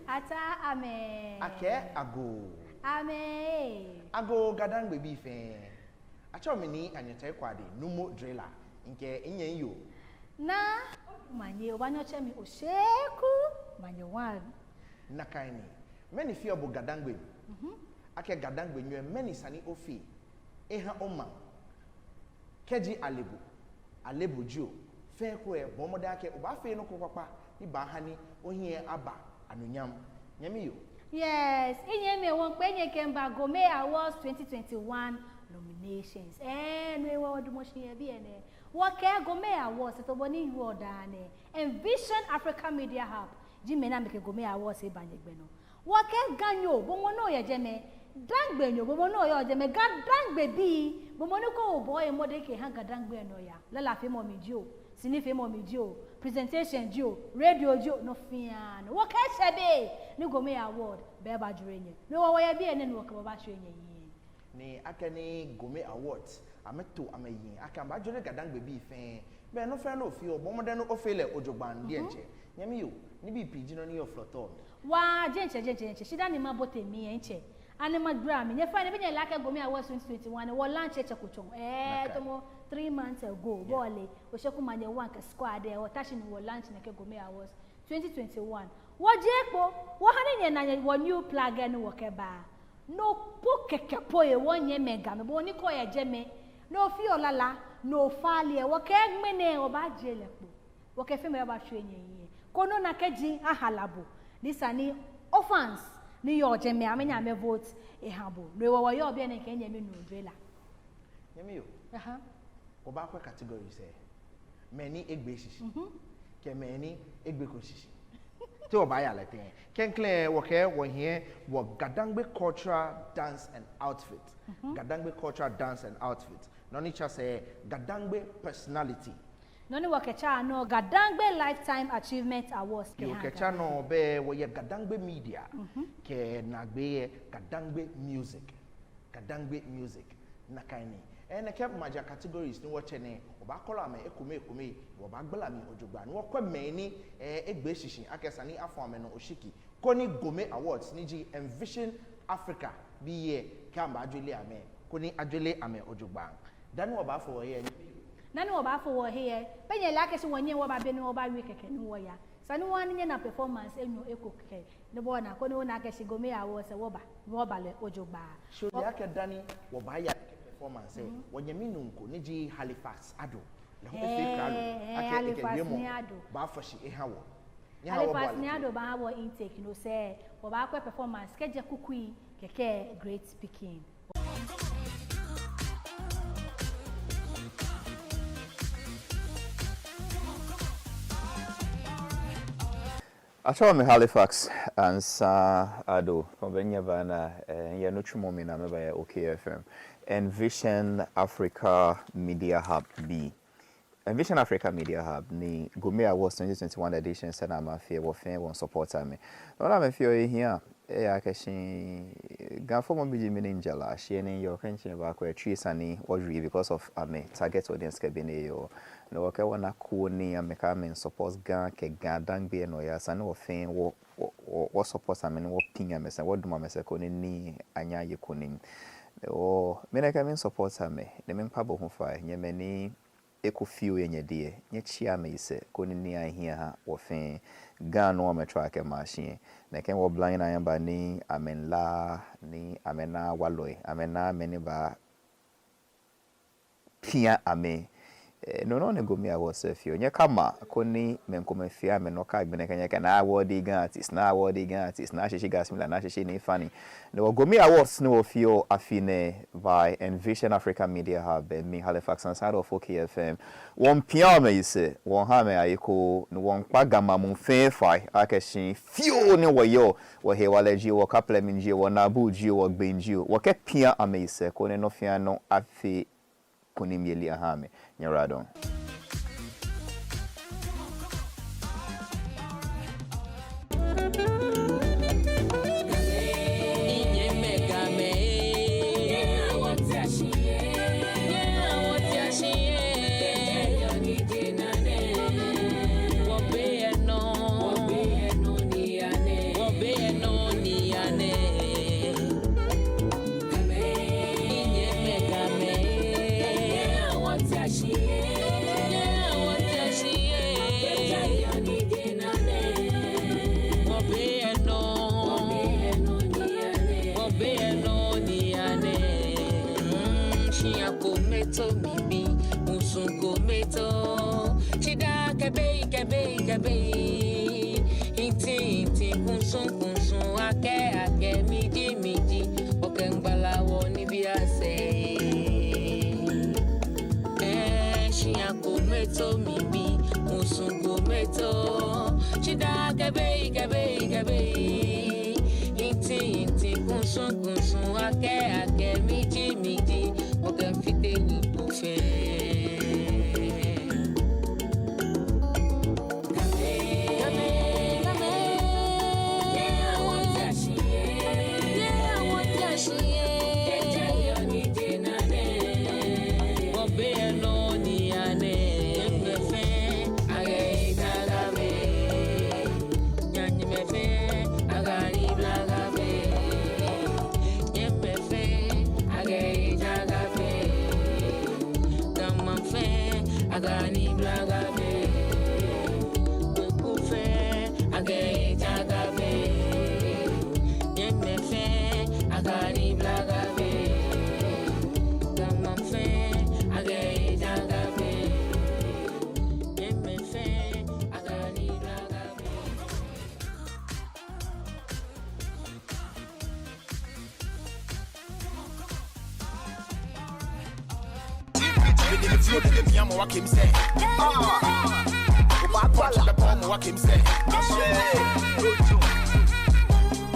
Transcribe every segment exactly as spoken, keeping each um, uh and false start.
Ataa amɛ. Akɛ agoo. Amɛ. Agoo Ga-Dangme bii fɛɛ. Atsɛɔ mi Nii Anyɛtsɛi Kwade, Numo Driller, mikɛ minyɛmi yoo. Naa, omanye, obaanyɛ otsɛ mi Osheku Manye One. Nakai ni, mɛni feɔ bo Ga-Dangme? Mhm. Akɛ Ga-Dangme nyo lɛ, mɛni sa ni ofee eha omaŋ? Kɛji ale bo, ale bo jio, fɛɛ ko lɛ, bɔɔ mɔdɛŋ akɛ obaafee nɔ ko kpakpa ni baaha ni ohiɛ aba anunyam. Nyɛmi yoo. Yes, minyɛmi, wɔmiikpee nyɛ kɛmiiba Gome Awards twenty twenty-one nominations. Ɛɛ, no hewɔ wɔdamɔ shi yɛ biɛ nɛɛ. Wɔkɛɛ Gome Awards, tamɔ bɔ ni wɔwie daa nɛɛ, Envision Africa Media Hub ji mɛi ni amɛkɛ Gome Awards lɛ ba nyɛgbɛ nɔ. Wɔkɛɛ Ganyo, bo mɔ ni oyɛ jɛmɛ. Dangmenyo, bo mɔ ni oyɔɔ jɛmɛ. Ga-Dangme bii, bo mɔ ni kɛ obɔ ohe mɔdɛŋ kɛha Ga-Dangme nɔyaa. Lalafeemɔ mli jio, sinifeemɔ mli jio, presentation jio, radio jio, nɔ fɛɛ nɔ. Wɔkɛɛ shɛ be ni Gome Award bɛ baajɔɔ nyɛ. No hewɔ wɔyɛ biɛ nɛɛ ni wɔkɛ bo baashwie nyɛyiŋ. Ni akɛni Gome Awards amɛto amɛyiŋ akɛ amɛbaajɔɔ Ga-Dangme bii fɛɛ, belɛ nɔ fɛɛ nɔ ni ofeɔ, bɔɔ mɔdɛŋ ni ofee lɛ ojogbaŋŋ diɛŋtsɛ. Mhm. Nyɛmi yoo, nibii pii ji nɔ ni yɔɔ flɔtɔɔ mli. Waa, diɛŋtsɛ, diɛŋtsɛ, diɛŋtsɛ. Shi dani mabɔ tɛŋŋ mli lɛ, diɛŋtsɛ, ani magbala mli. Nyɛfainɛ, be nyɛle akɛ Gome Awards twenty twenty-one, wɔ launch lɛ tsɛko tsɔ. Ɛɛ, nakai. Tamɔ three months ago, yeah, bɔ ni Osheku Manye One kɛ squad lɛ, wɔta shi ni wɔ launch nɛkɛ Gome Awards twenty twenty-one. Wɔje kpo, wɔha ni nyɛna wɔ new plug lɛ ni wɔkɛba. No po kɛkɛ po yɛ wɔnyɛmimɛi Gamɛi, bo ni kɛ oyɛ jɛmɛ, ni ofeɔ lala, ni ofaaa lɛ, wɔkɛɛ ŋmɛnɛ wɔbaaje lɛ kpo. Wɔkɛ fɛɛ mɛi baashwie nyɛyiŋ. Koni ona kɛji ahala bo, ni sa ni o fans ni yɔɔ jɛmɛ amɛnyɛ amɛvote aha bo. No hewɔ wɔyɔɔ biɛ nɛɛ kɛ minyɛmi Numo Driller. Nyɛmi yoo. Aha. Wɔbaakwɛ categories lɛ. Mɛi ni egbee shishi. Mhm. Kɛ mɛi ni egbeko shishi. Te wɔbaaya lɛ tɛŋŋ? Klɛŋklɛŋ wɔkɛɛ wɔhiɛ wɔ Ga-Dangme Cultural Dance and Outfit. Mhm. Ga-Dangme Cultural Dance and Outfit. Nɔ ni tsa sɛɛ, Ga-Dangme Personality. Nɔ ni wɔkɛtsa nɔ, Ga-Dangme Lifetime Achievement Awards. Yoo, kɛha kɛtsa Ga-Dangme. Nɔ bɛ wɔyɛ Ga-Dangme Media. Mhm. Kɛ naagbee lɛ, Ga-Dangme Music. Ga-Dangme Music. Nakai ni. Ɛɛ, nɛkɛ major categories ni wɔtsɛ nɛɛ, wɔbaakɔlɔ amɛ ekome ekome, wɔbaagbala mli ojogbaŋŋ. Ni wɔkwɛ mɛi ni, ɛɛ, egbee shishi akɛ sa ni afɔ amɛnɔ oshiki. Koni Gome Awards ni ji Envision Africa bii lɛ, kɛ amɛbaajɔɔ amɛ, koni ajɔɔ amɛ ojogbaŋŋ. Dani wɔbaafo wɔhe lɛ, dani wɔbaafo wɔhe lɛ, be nyɛle akɛ shi wɔnyɛŋ wɔba be ni wɔbaawie kɛkɛ ni wɔya. Sa ni wɔha ni nyɛna performance enyɔ eko kɛkɛ. Ni bɔ ni, koni ona akɛ shi Gome Awards lɛ wɔba, ni wɔba lɛ ojogbaŋŋ. Shi ole akɛ dani wɔbaaya nɛkɛ performance lɛ, mhm, wɔnyɛmi nuu ko ni ji Halifax Addo. Lɛ hu efee klalo. Ɛɛ, ɛɛ, akɛ Halifax ekɛ wiemɔ ni Addo baafɔ shi eha wɔ. Halifax ni Addo baaha wɔ intake no sɛɛ, wɔbaakwɛ performance kɛjɛ kukui kɛkɛ great picking. Atsɛɔ mi Halifax Ansah Addo, kɛ bɛ nyɛba na, ɛɛ, miyɛ nitsumɔ mli ni amɛba yɛ O K F M. Envision Africa Media Hub bii. Envision Africa Media Hub ni Gome Awards twenty twenty-one edition sɛɛ ni amɛfee, wɔ fɛɛ wɔmiisupport amɛ. Nɔ ni amɛfeɔ lɛ hiaa, ejaakɛ shi Ga fɔmɔbi ji mi ni mijɛ la, shi ni miyɔɔ kɛ mitsɛ baakɔ etri sani wɔwie because of amɛ target audience kɛ bɔ ni eyɔɔ. Ni wɔkɛɛ wɔna koni amɛkɛ amɛmiisupport Ga kɛ Ga-Dangme nɔyaa, sani wɔ fɛɛ wɔ, wɔ, wɔ, wɔsupport amɛ ni wɔpiŋ amɛsɛɛ, wɔdamɔ amɛsɛɛ koni nii anyɛ aye kunim. Wɔ, mi nɛkɛ miisupport amɛ, ni miikpa bo hu fai, nyɛmɛi ni eko fioo yɛ nyɛdɛŋ lɛ, nyɛtsia amɛyisɛɛ koni nii ahi aha wɔ fɛɛ. Ga nɔ amɛtsɔɔ akɛ mashi lɛ. Nɛkɛ wɔ oblahii ni amɛba ni amɛmiila ni amɛna walɔi, amɛna mɛi ni baapiŋ amɛ. Ɛɛ, no nɔŋŋ ni Gome Awards lɛ feɔ. Nyɛkama koni mɛi komɛi afee amɛnɔ kɛ agbɛnɛ kɛ nyɛkɛɛ na award Ga artist, na award Ga artist, na shishi Gasmila, na shishi Nii Funny. Ni wɔ Gome Awards ni wɔfeɔ afi nɛɛ by Envision Africa Media Hub, be mi Halifax Ansah Addo of O K F M. Wɔmiipiŋ amɛyisɛɛ, wɔmiiha amɛ ayekoo, ni wɔmiikpa Ga maŋ muu fɛɛ fai, akɛ shi fioo ni wɔyɔɔ, wɔ hewalɛ jio, wɔ kaplɛnmɔ jio, wɔ naabu jio, wɔ gbee jio, wɔkɛpiŋ amɛyisɛɛ, koni nɔ fɛɛ nɔ afee kunimyeli aha amɛ. Nyɛyiwaladɔŋŋ. Kometo mibi, musu kometo. Shida kɛbei, kɛbei, kɛbei. Inti, inti, kunsun, kunsun, akɛ, akɛ, miji, miji. Okɛ ŋgbala wɔ nibii asɛɛ. Ee, shia kometo mibi, musu kometo. Shida kɛbei, kɛbei, kɛbei. Inti, inti, kunsun, kunsun, akɛ, akɛ, miji, miji. Okɛ fite ni ko fɛɛ.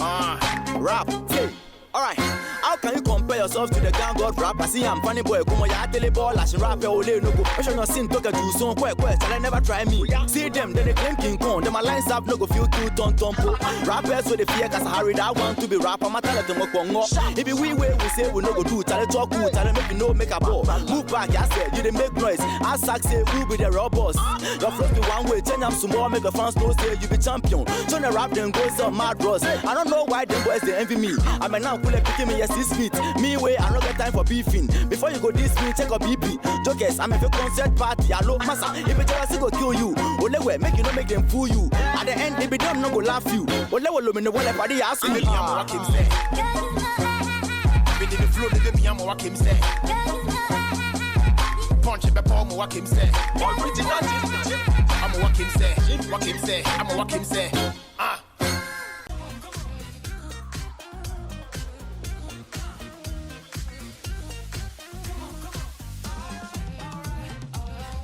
Ah, rap, hey. Alright, how can you compare yourself to the gang of rappers? See, I'm funny boy, come on, ya tell the ball, I should rap, ole no go. I should not sing, talk to some quick, quick, tell I never try me. See them, then they claim King Kong. Then my lines up, no go feel too ton ton po. Rappers with the fear, cause I hurry that want to be rapper. My talent, mo kongo. If we way, we say we no go do, tell it talk cool, tell it make you know, make a ball. Move back, I said, you dey make noise. I suck, say, who be the robbers? Your first be one way, change am some more, make the fans know, say you be champion. Turn the rap, then go some mad bros. I don't know why them boys, they envy me. I'm a now cool, like, picking me a six feet. Me way, I no get time for beefing. Before you go this me, check a B P. Jokers, I'm a fake concert party. Hello, massa, if it jealousy go kill you. Ole we, make you no make them fool you. At the end, they be them no go laugh you. Ole we, lo me no wale party ask me. Baby, I'm a walking set. Baby, the flow, baby, I'm a walking set. Punch it, I'm a walking set. Original. I'm a walking set. Walking set. I'm a walking set. Ah.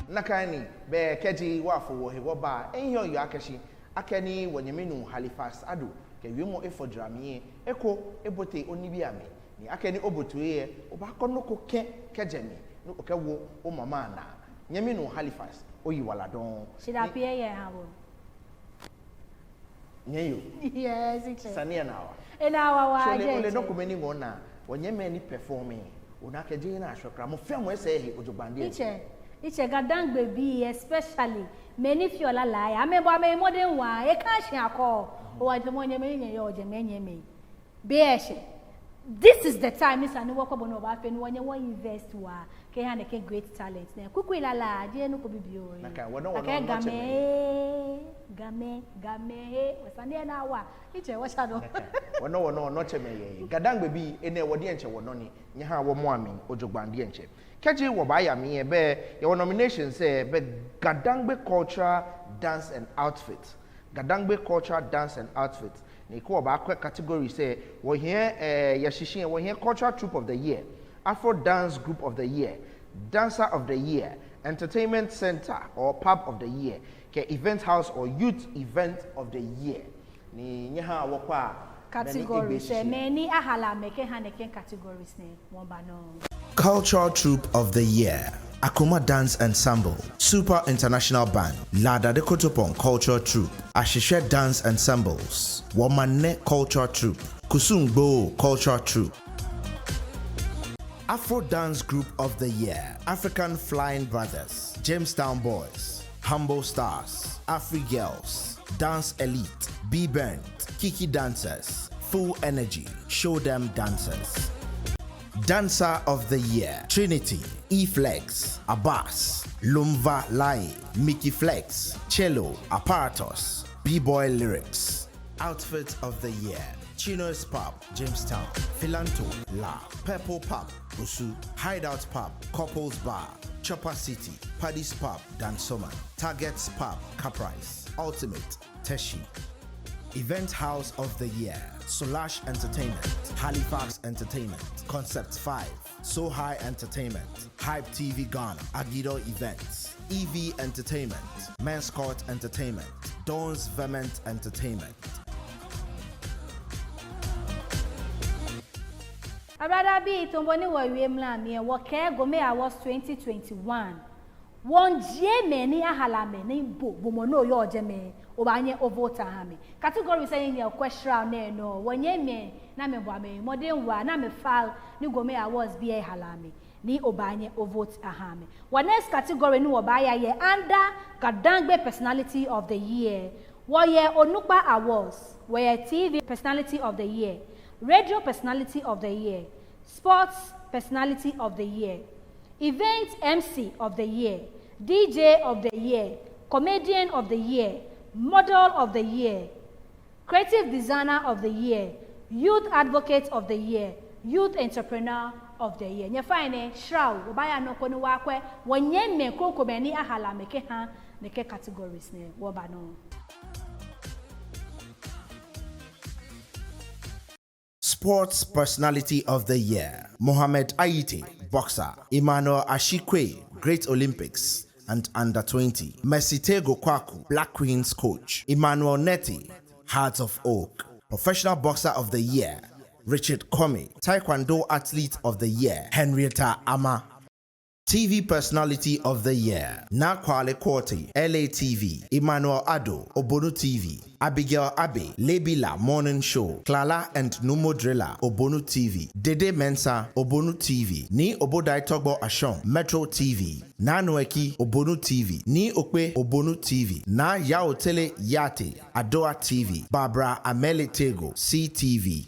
Nakai ni, bɛ kɛji wɔfo wɔhe wɔba, ehiɔ yɔ akɛ shi, akɛni wɔnyɛmi nuu Halifax Adu kɛ wiemɔ efɔ jara mli lɛ, eko ebote onibii amli, ni akɛni obote lɛ, obaakɔ nɔ ko kɛ̃ kɛjɛ mli, ni okɛwo omama naa. Nyɛmi nuu Halifax, oyiwaladɔŋŋ. Shidaa pii yɛ ha bo. Nyɛmi yoo. Yes, Itsɛ. Sane lɛ naa wa. Enaa wa waa. Ole, ole nɔ ko mɛni ŋɔɔ naa, wɔnyɛmimɛi ni perform lɛ, ona akɛ jeee naa shwɛ kwraa, mɔ fɛɛ mɔ esa ehe ojogbaŋŋ diɛŋtsɛ. Itsɛ, Itsɛ, Ga-Dangme bii especially, mɛi ni feɔ lala lɛ, amɛbɔ amɛmɔdɛŋ waa, ekã shi akɔ, owa jɛmɛ onyɛmimɛi, nyɛyɔɔ jɛmɛ nyɛmimɛi. Be eshɛ. This is the time ni esa ni wɔkɔ bɔ ni wɔbaafee ni wɔnyɛ wɔ-invest waa kɛha nɛkɛ great talent nɛɛ. Kukwii lala, jeee nɔ ko bibioo. Nakai, wɔnɔ, wɔnɔ, akɛ wɔnɔ Gamɛi, tsɛmɛi. Gamɛi, Gamɛi, wɔsane lɛ naa wa. Itsɛ, wɔsha nɔ. Nakai, wɔnɔ, wɔnɔ, wɔnɔ tsɛmɛi yɛ. Ga-Dangme bii, enɛ wɔ diɛŋtsɛ wɔnɔ ni. Nyɛhaa wɔmɔa mli ojogbaŋŋ diɛŋtsɛ. Kɛji wɔbaaya mli lɛ, bɛ yɛwɔ nominations lɛ, bɛ Ga-Dangme Cultural Dance and Outfit. Ga-Dangme Cultural Dance and Outfit. Ni kɛ wɔbaakwɛ categories lɛ, wɔhiɛ, eh, yɛ shishi lɛ, wɔhiɛ Cultural Troupe of the Year, Afro Dance Group of the Year, Dancer of the Year, Entertainment Center or Pub of the Year, kɛ Event House or Youth Event of the Year. Ni nyɛhaa wɔkwɛa mɛi ni categories lɛ, ebe shishi. Mɛi ni ahala amɛ kɛha nɛkɛ categories nɛɛ, wɔba nɔ. Cultural Troupe of the Year, Akroma Dance Ensemble, Super International Band, Ladade Kotopon Cultural Troupe, Ashishɛ Dance Ensembles, Wɔmanɛ Cultural Troupe, Kusum Gboo Cultural Troupe. Afro Dance Group of the Year, African Flying Brothers, Jamestown Boys, Humble Stars, Afri Girls, Dance Elite, B-Band, Kiki Dancers, Full Energy, Show Dem Dancers. Dancer of the Year, Trinity, E-Flex, Abbas, Lumva Lai, Mickey Flex, Cello, Apparatus, B-Boy Lyrics. Outfit of the Year, Chino's Pub, Jamestown, Philanto, La, Purple Pub, Osu, Hideout Pub, Couples Bar, Chopper City, Paddy's Pub, Dansoman, Target's Pub, Caprice, Ultimate, Teshie. Event House of the Year, Solash Entertainment, Halifax Entertainment, Concept five, So High Entertainment, Hype T V Ghana, Agido Events, E V Entertainment, Men's Court Entertainment, Dawn's Vermont Entertainment. Abrada bi tumbo ni wɔwie mla mie wɔkɛ Gome Awards twenty twenty-one. Wɔŋjie mɛi ni ahala amɛ ni bo, bo mɔ ni oyɔɔ jɛmɛ, obaanyɛ ovote aha amɛ. Categories ni nyɛkwɛ shraw nɛɛ nɔ, wɔnyɛmimɛi ni amɛbɔ amɛmɔdɛŋ waa ni amɛfaa ni Gome Awards bii ahala amɛ, ni obaanyɛ ovote aha amɛ. Wɔ next category ni wɔbaaya yɛ under Gadangbe Personality of the Year. Wɔyɛ Onukpa Awards, wɔyɛ T V Personality of the Year, Radio Personality of the Year, Sports Personality of the Year, Event M C of the Year, D J of the Year, Comedian of the Year, Model of the Year, Creative Designer of the Year, Youth Advocate of the Year, Youth Entrepreneur of the Year. Nyɛfainɛ, shraw, wɔbaaya nɔ ko ni wɔkwɛ wɔnyɛmimɛi krokomɛi ni ahala amɛ kɛha nɛkɛ categories nɛɛ, wɔba nɔ. Sports Personality of the Year, Mohammed Ayitey, boxer, Emmanuel Ashikwei, Great Olympics and Under twenty, Mercy Tegu Kwaku, Black Queens coach, Emmanuel Neti, Hearts of Oak, Professional Boxer of the Year, Richard Comey, Taekwondo Athlete of the Year, Henrietta Ama, T V Personality of the Year, Naa Kwale Quartey, L A T V, Emmanuel Ado, Obonu T V, Abigail Abbey, Labila Morning Show, Klala and Numo Driller, Obonu T V, Dede Mensah, Obonu T V, Nii Obodai Togbo Ashong, Metro T V, Naa Nueki, Obonu T V, Nii Okpe, Obonu T V, Naa Yao Tele Yate, Adoa T V, Barbara Amele Tegu, C T V.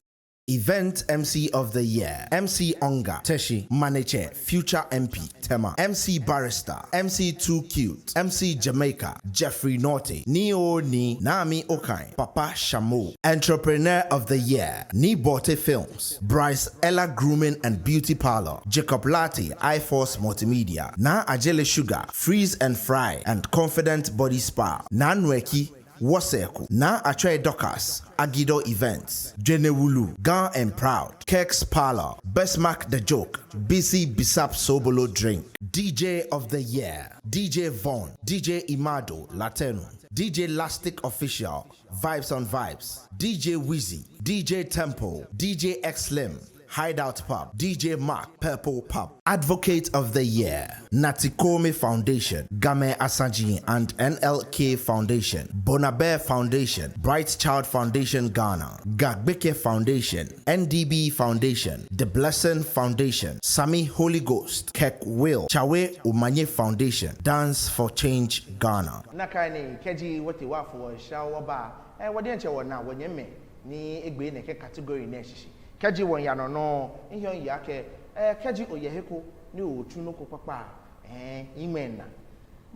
Event M C of the Year, M C Onga, Teshie, Manager, Future M P, Tema, M C Barrister, M C Too Cute, M C Jamaica, Jeffrey Nortey, Nii Oo Nii, Naomi Okai, Papa Shamo. Entrepreneur of the Year, Nii Bortey Films, Bryce Ella Grooming and Beauty Parlor, Jacob Lartey, iForce Multimedia, Naa Ajele Sugar, Freeze and Fry and Confident Body Spa, Naa Nueki, Wɔsɛɛ Ko, Naa Atswei Dorcas, Agido Events, Dwenewulu, Gone and Proud, Kirk's Parlor, Bismarck the Joke, B C Bisap Sobolo Drink, D J of the Year, D J Von, D J Imado Latenu, D J Lastic Official, Vibes on Vibes, D J Wizzy, D J Tempo, D J X Slim, Hideout Pub, D J Mark, Purple Pub. Advocate of the Year, Natty Komey Foundation, Gamɛi Asaji and N L K Foundation, Bonabɛ Foundation, Bright Child Foundation Ghana, Ga Gbekɛ Foundation, N D B Foundation, The Blessing Foundation, Sami Holy Ghost, Kirk Will, Chawe Omanye Foundation, Dance for Change Ghana. Nakai nɔŋŋ, kɛji wɔtee wɔyafo wɔshraw wɔba, eh, wɔdiɛŋtsɛ wɔna wɔnyɛmimɛi ni egbe nɛkɛ category nɛɛ shishi. Kɛji wɔya nɔ nɔŋŋ, miheɔ miyeɔ akɛ, eh, kɛji oyɛ he ko ni ootsu nɔ ko kpakpa, eh, nyɛmimɛi naa.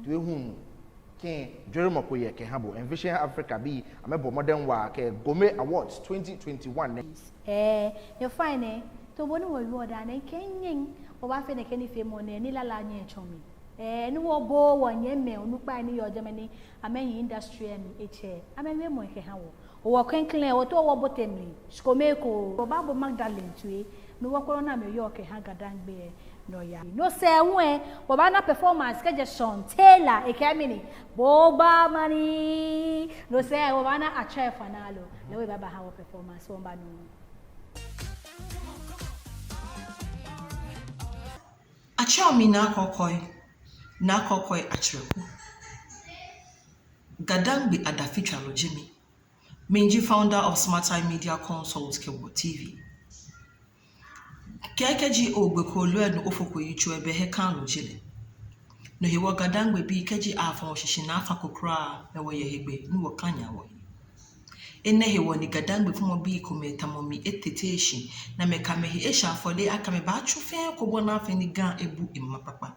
Toi hu, kɛ jwɛŋmɔ ko yɛ kɛha bo. Envision Africa bii amɛbɔ mɔdɛŋ waa kɛ Gome Awards twenty twenty-one nɛɛ. Eh, nyɛfainɛ, tamɔ bɔ ni wɔwieɔ daa nɛɛ, kɛ nyɛŋ, wɔbaafee nɛkɛ nifeemɔ nɛɛ, ni lala nyɛŋ atsɔ mli. Eh, ni wɔbo wɔnyɛmimɛi onukpai ni yɔɔ jɛmɛ ni amɛhi industry lɛ mli etsɛ, amɛwiemɔi kɛha wɔ. Wɔ klɛŋklɛŋ, wɔto wɔbote mli, shikome ko, wɔbaabo Magdalene toi, ni wɔkwɛlɔ ni amɛyɔɔ kɛha Gadangbe nɔyaa. No sɛɛ hu lɛ, wɔbaana performance kɛjɛ Sean Taylor, ekɛɛ mɛni, Boba Mani. No sɛɛ wɔbaana Atswei Fanalo, lɛ hu ebaabaha wɔ performance, wɔmiiba nɔ. Atsɛɔ mi Naa Kɔkɔi, Naa Kɔkɔi Akyerɛku. Gadangbe adafitswalɔ ji mi. Miji founder of Smart Eye Media Consult kɛ Wɔ T V. Kɛ kɛji ogbe kooloo lɛ nɔ ofoko yitso lɛ, bɛ hiɛkalɔ ji lɛ. No hewɔ Gadangbe bii kɛji afɔ wɔ shishi ni afã ko kwraa, mɛɛ wɔyɛ hegbɛ ni wɔkanya wɔhe. Enɛ hewɔ ni Gadangbe fɔmɔbii komɛi tamɔ mi etee shi, ni amɛkɛ amɛhe eshɛ afɔle akɛ amɛbaatsu fɛɛ ko bɔ ni afee ni Ga ebu emaŋ kpakpa.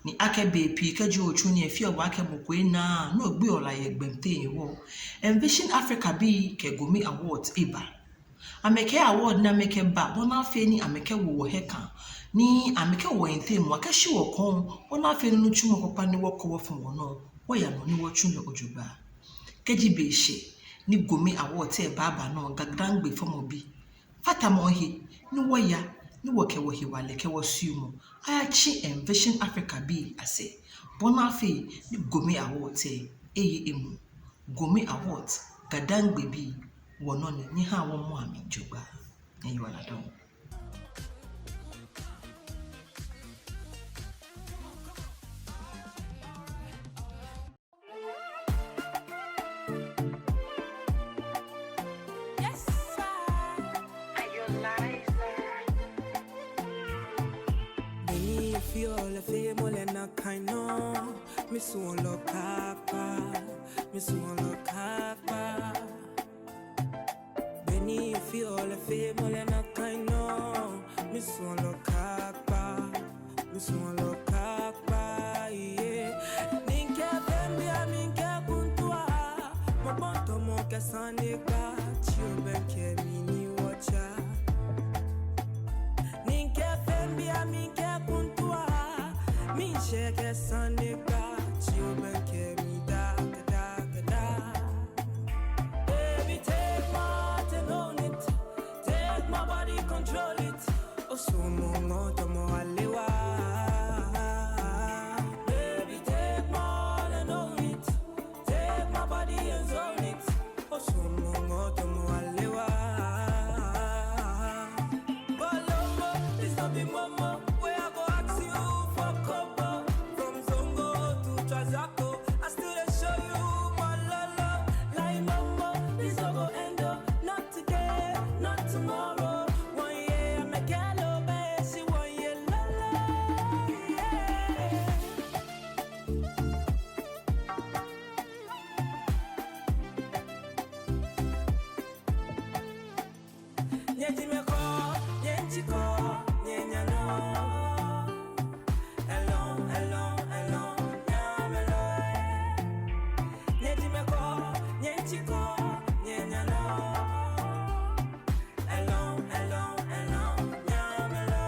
Ni akɛ bei pii kɛji otsu nii lɛ efeɔ wɔ akɛ mɔ ko enaaa, ni ogbeɔ lɛ yɛ gbɛmteŋ hewɔ, Envision Africa bii kɛ Gomi Award eba. Amɛkɛɛ award ni amɛkɛba bɔ ni afee ni amɛkɛwo wɔhiɛ kã, ni amɛkɛwo wɔyiteŋ mu akɛ shi wɔkɔŋ, bɔ ni afee ni nitsumɔ kpakpa ni wɔkɔ wɔfɔ wɔnɔ, wɔya nɔ ni wɔtsu lɛ jogbaŋŋ. Kɛji be shɛ ni Gomi Award lɛ baaba nɔ, GaDangme fɔmɔbii, fatamɔ he ni wɔya, ni wɔkɛ wɔhewalɛ kɛ wɔsuɔmɔ ayatsi Envision Africa bii asɛɛ, bɔ ni afee ni Gomi Award lɛ eye emuu. Gomi Award, GaDangme bii, wɔnɔ ni, nyɛhaa wɔmɔa mli jogbaŋŋ. Nyɛyiwaladɔŋŋ. Yes, sir. Be ni efeɔ lɛ feemɔ lɛ nakai nɔŋŋ, misumɔɔ lɛ kpakpa, misumɔɔ lɛ kpakpa. Be ni efeɔ lɛ feemɔ lɛ nakai nɔŋŋ, misumɔɔ lɛ kpakpa, misumɔɔ lɛ kpakpa, yeah. Ni mikɛɛ fɛɛ mli mikɛɛ kuntua, mɔ gbɔŋtɔmɔ kɛ sane kpa, tsi obɛŋkɛ mi ni wɔtsa. Ni mikɛɛ fɛɛ mli mikɛɛ kuntua, miishɛɛ kɛ sane kpa, tsi obɛŋkɛ mi daa, daa, daa, daa. Baby, take my heart and own it. Take my body, control it. Osumɔɔ ŋɔɔ tɔmɔ alewa. Baby, take my all and own it. Take my body and zone it. Osumɔɔ ŋɔɔ tɔmɔ alewa. Bolombo, this no be momo. Where I go ask you for kobo. From Zongo to Trazako, I still dey show you my love, love. Like momo, this no go end up. Not today, not tomorrow. One year, I make it love, she one year, la, la, yeah. Nyɛji mɛi ko, nyɛji ko, nyɛnyanɔ. Hello, hello, hello, nyamɛlɔ. Nyɛji mɛi ko, nyɛji ko, nyɛnyanɔ. Hello, hello, hello, nyamɛlɔ.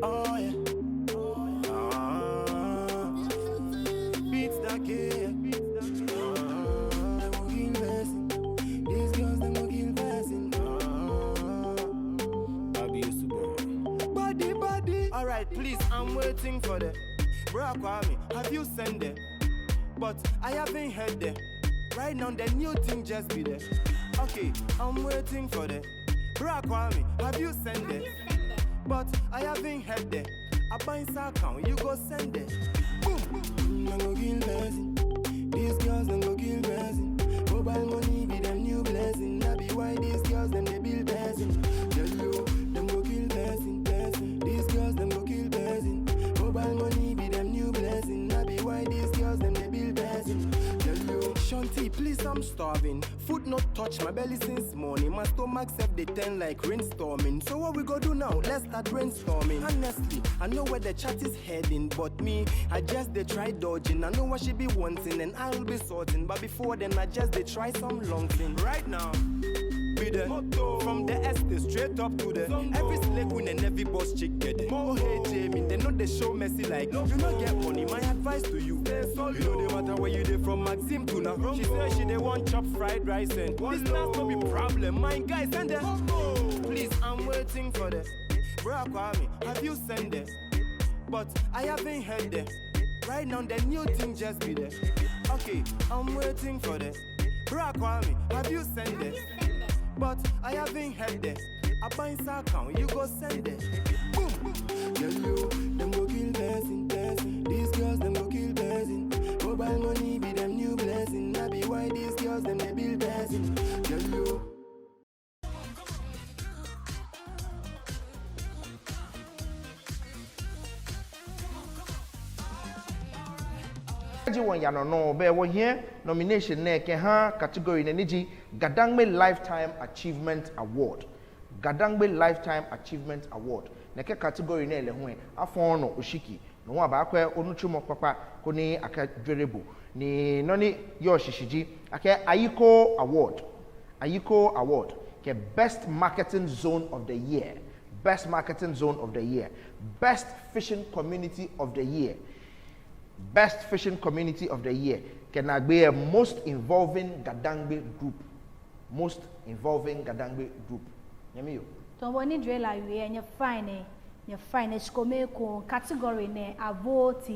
Oh yeah. Ah. Beats that kill. Ah. Dem go kill person. These girls, dem go kill person. Ah. Abi Osu boy. Body, body. Alright, please, I'm waiting for the Bra Kwame, have you sent them? But I haven't heard them. Right now, the new thing just be there. Okay, I'm waiting for them. Bra Kwame, have you sent them? But I haven't heard them. I buy inside account, you go send them. Boom! Dem go kill person. These girls, dem go kill person. Mobile money be dem new blessing. That be why these girls, dem dey build person. Tell you, dem go kill person, person. These girls, dem go kill person. Mobile money be dem new blessing. That be why these girls, dem dey build person. Tell you, Shanti, please, I'm starving. Food not touch my belly since morning. My stomach sef dey turn like rainstorming. So what we go do now? Let's start brainstorming. Honestly, I know where the chat is heading, but me, I just dey try dodging. I know what she be wanting, and I will be sorting. But before then, I just dey try some long thing. Right now, be the motto. From the estate straight up to the Zongo. Every slay queen and every boss chick get it. More hate, Jamie, they know they show mercy like you no get money. My advice to you, stay solo. You know the matter where you dey from Maxim to now. She say she dey want chop fried rice and this now no be problem. My guy, send them. Please, I'm waiting for them. Bra Kwame, have you sent them? But I haven't heard them. Right now the new thing just be there. Okay, I'm waiting for the Bra Kwame, have you sent this? But I haven't heard this. A bank account, you go send it. Boom! Tell you, dem go kill person, person. These girls, dem go kill person. Mobile money be dem new blessing. That be why these girls, dem dey build person. Tell you. Ji wɔyaa nɔ nɔŋŋ, bɛ wɔhiɛ nomination nɛɛ kɛha category nɛɛ ni ji Gadangme Lifetime Achievement Award. Gadangme Lifetime Achievement Award. Nɛkɛ category nɛɛ lɛ hu lɛ, afɔɔɔ nɔ oshiki. No hu abaakwɛ onitsumɔ kpakpa koni akajwere bo. Ni nɔ ni yɔɔ shishi ji akɛ Ayiko Award. Ayiko Award. Kɛ Best Marketing Zone of the Year. Best Marketing Zone of the Year. Best Fishing Community of the Year. Best Fishing Community of the Year. Kɛ naagbee lɛ Most Involving Gadangme Group. Most Involving Gadangme Group. Nyɛmi yoo. Tamɔ bɔ ni Drela wie lɛ, nyɛfainɛ, nyɛfainɛ, shikome ekoŋŋ, category nɛɛ, a vote.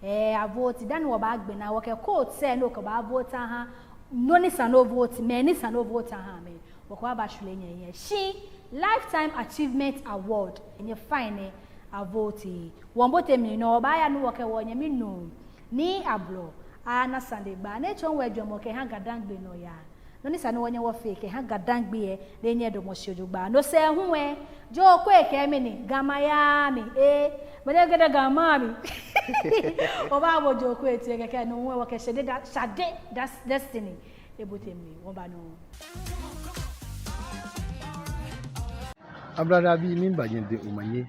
Ɛɛ, a vote. Dani wɔbaagbe naa, wɔkɛ code sɛɛ ni okɛbaavote aha nɔ ni sa ni o vote, mɛi ni sa ni o vote aha amɛ, wɔkɛbaashwie nyɛhiɛ. Shi Lifetime Achievement Award, nyɛfainɛ, a vote. Wɔmiibote mli nɔŋŋ, wɔbaaya ni wɔkɛ wɔnyɛmi nuu Nii Ablɔ ana sane gba, ni etsɔɔ wɔ ejwɛŋmɔ kɛha Gadangme nɔyaa. Nɔ ni sa ni wɔnyɛ wɔfee kɛha Gadangme lɛ, ni enyɛ edamɔ shi jogbaŋŋ. No sɛɛ hu lɛ, Joe Kwei kɛɛ mɛni, Ga maŋ yaa mli, ee, mɛni gɛdɛ Ga maŋ mli. Wɔbaabo Joe Kwei toi kɛkɛ, no hu lɛ wɔkɛ Shade Da-, Shade Das-, Destiny ebote mli, wɔba nɔŋŋ. Ablade abii, miiba nyɛdɛŋ omanye.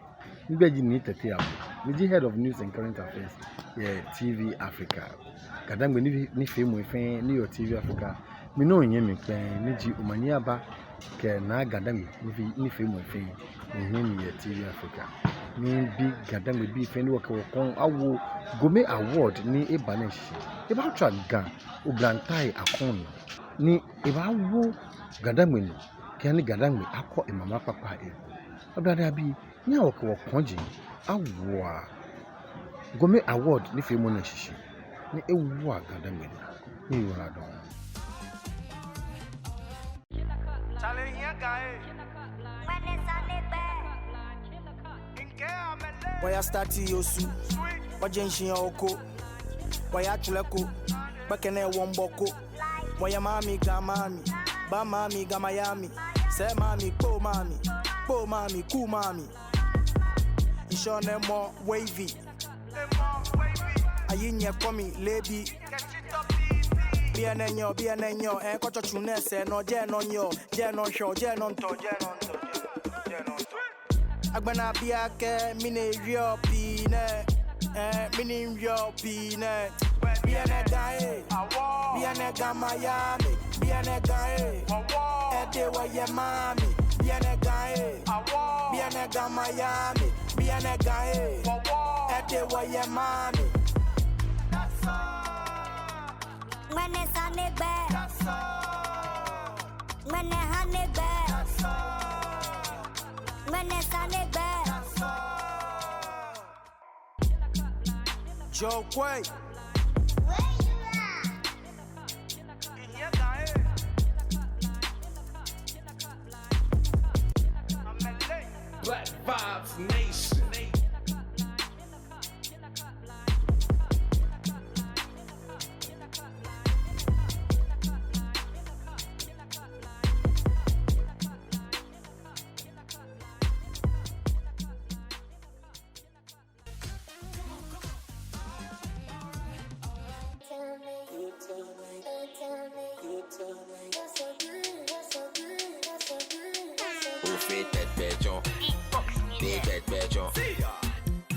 Migbɛi ji Nii Tetteh Abu. Miji Head of News and Current Affairs yɛ T V Africa. Gadangme ni, nifeemɔi fɛɛ ni yɔɔ T V Africa, mi nɔŋŋ minyɛmi kpɛŋŋ, ni ji Omanye Aba kɛ Naa Gadangme ni, nifeemɔi fɛɛ, minyɛmi yɛ T V Africa. Miibi Gadangme bii fɛɛ ni wɔkɛ wɔkɔŋ awo Gome Award ni eba nɛɛ shishi. Ebaatswa Ga oblantai akɔŋ nɔ, ni ebaawo Gadangme nɔ, kɛha ni Gadangme akɔ emama kpakpa eko. Ablade abii, nyɛhaa wɔkɛ wɔkɔji awoa Gome Award nifeemɔ nɛɛ shishi, ni ewoa Gadangme nɔ. Nyɛyiwaladɔŋŋ. Wɔya start Osu, wɔje ŋshi yɛ Oko, wɔya Tsulɛ ko, gbɛkɛ nɛɛ wɔmiibɔ ko. Wɔyɛ maŋ mli, Ga maŋ mli, ba maŋ mli, Ga maŋ yaa mli, sɛɛ maŋ mli, kpoo maŋ mli, kpoo maŋ mli, kuu maŋ mli. Ŋshɔnɛmɔ wavy. Ayi nyɛ kɔ mi leebi. Biɛ nɛɛ nyɛɔ, biɛ nɛɛ nyɛɔ, ɛɛ, kɔtsɔ tsu nɛɛ sɛɛ nɔ, jɛi nɔ nyɛɔ, jɛi nɔ shwɛɔ, jɛi nɔ ntɔ, jɛi nɔ ntɔ, jɛi nɔ ntɔ. Agbɛnɛ abiɛ akɛ mɛni wieɔ pii nɛɛ, ɛɛ, mɛni wieɔ pii nɛɛ. Biɛ nɛɛ Ga ee, biɛ nɛɛ Ga maŋ yaa mli, biɛ nɛɛ Ga ee. Ede wɔyɛ maŋ mli, biɛ nɛɛ Ga ee, biɛ nɛɛ Ga maŋ yaa mli, biɛ nɛɛ Ga ee. Ede wɔyɛ maŋ mli. Ŋmɛnɛ sane gbɛ. Ŋmɛnɛ hane gbɛ. Ŋmɛnɛ sane gbɛ. Joe Kwei. Black Vibes Nation. Ofee tɛtɛ tsɔ, fee tɛtɛ tsɔ.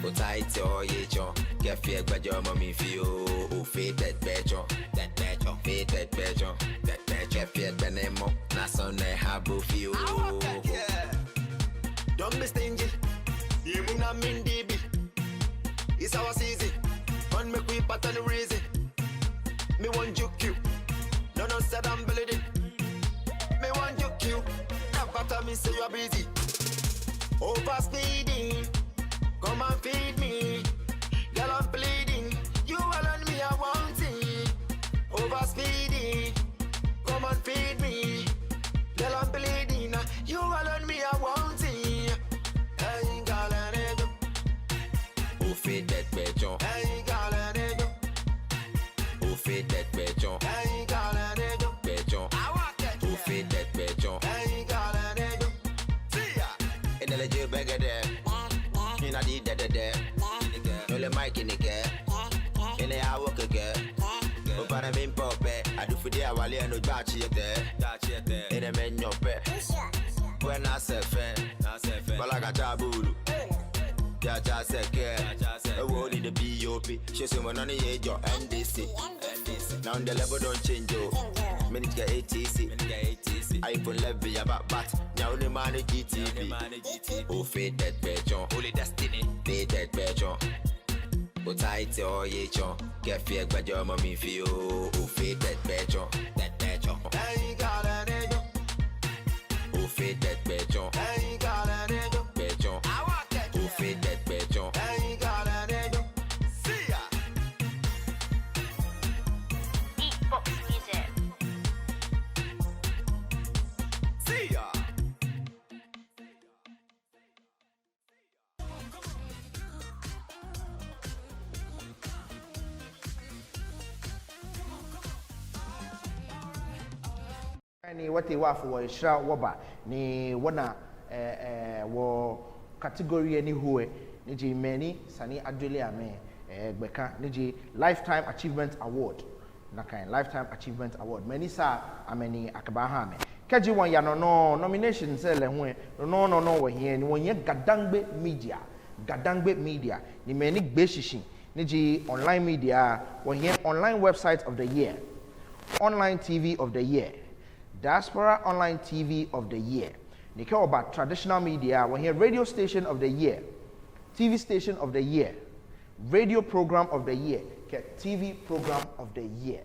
Otaitɛ oye tsɔ, kɛfee gbɛjɔɔmɔ mli fioo. Ofee tɛtɛ tsɔ, tɛtɛ tsɔ, fee tɛtɛ tsɔ, tɛtɛ tsɔ. Kɛfee gbɛnɛmɔ, na sɔnɛ ha bo fioo. Don't be stingy. Yemuna Mindibi. It's our season. Come make we pattern reason. Me want you cute. No, no, said I'm bleeding. Me want you cute. Never tell me say you are busy. Overspeeding. Come and feed me. Girl, I'm pleading. Mimpope, adufude awale no gbachi ete. Gbachi ete. Ene menyope. When I say fe, I say fe. Bala gacha bulu. Gacha seke. Gacha seke. Ewo ni the B O P. She say mo nani ye jo N D C. N D C. Now the level don't change, oh. Minute get A T C. Minute get A T C. I even level ya back, but now the man G T V. Now the man G T V. Ofe dead becho. Holy destiny. Be dead becho. O tight o ye cho. Kɛ fie gbɛjɔ mɔ mi fi o. Ofe dead becho. Dead becho. Ofe dead becho. Becho. Ofe dead becho. See ya. Beatbox music. See ya. Ni wɔtee wɔfo wɔshara wɔba ni wɔna, eh, eh, wɔ category ni ho ɛ, ni ji mɛi ni sa ni adɔle amɛ, eh, gbɛkɛ, ni ji Lifetime Achievement Award. Nakai Lifetime Achievement Award. Mɛi ni sa amɛ ni akɛbaaha amɛ. Kɛji wɔya nɔ nɔ nominations lɛ hu ɛ, nɔ nɔ nɔ nɔ wɔhiɛ ni wɔhiɛ Gadangbe Media. Gadangbe Media. Ni mɛi ni gbee shishi, ni ji online media, wɔhiɛ Online Website of the Year, Online T V of the Year, Diaspora Online T V of the Year. Ni kɛ wɔba traditional media, wɔhiɛ Radio Station of the Year, T V Station of the Year, Radio Program of the Year, kɛ T V Program of the Year.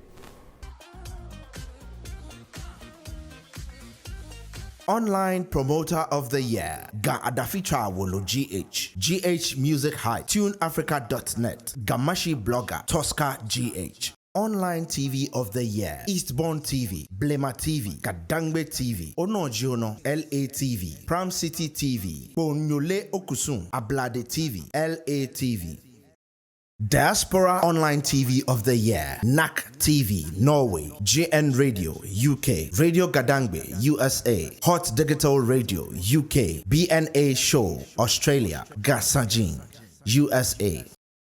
Online Promoter of the Year, Ga Adafitswaa Wolo G H, G H Music Hype, Tune Africa dot net, Ga Mashi Blogger, Tosca G H, Online T V of the Year, Eastbourne T V, Blema T V, Gadangbe T V, Onɔ Ji Onɔ, L A T V, Pram City T V, Kponyole Okusum, Ablade T V, L A T V. Diaspora Online T V of the Year, NAC T V, Norway, G N Radio, U K, Radio Gadangbe, U S A, Hot Digital Radio, U K, B N A Show, Australia, Ga Sajin, U S A.